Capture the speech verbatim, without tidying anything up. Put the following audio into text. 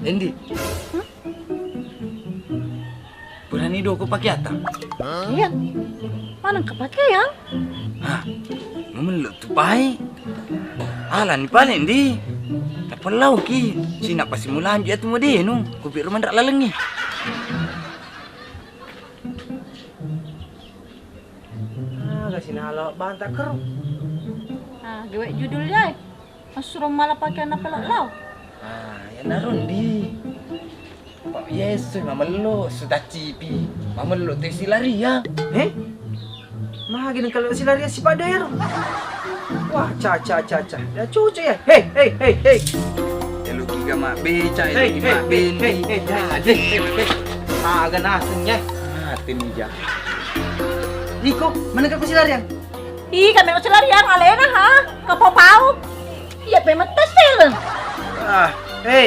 Endi? Purani doko pakeata? Iya. Maneng ka pakeang? Hah, mamello tu pai. Alani paling di. Tapallauki. Sina pasi mulanjut atu modenu. Kupi rumah ndak lalengi. Ah, gak sini halo bantak keru. Ah, gewek judulnya. Masuro mala pakeang napelo lao. Ah, ya narundi. Pak Yesus mamello sutaccipi. Mamello tu silariang. Eh? Magi nengkalo silariang si Pak Dero. Wah, ca ca ca ca. Ya cucu ya. Hei, hei, hei, hei. Elo kiga mak beca, elo kiga mak bendi. Hei, hei, hei. Aga nasengnya. Mati nih ja. Iko, mana kau silariang? Ih, kami mau silariang alena ha. Kapau-pau. Iya, pe mette sel. Ah, hei,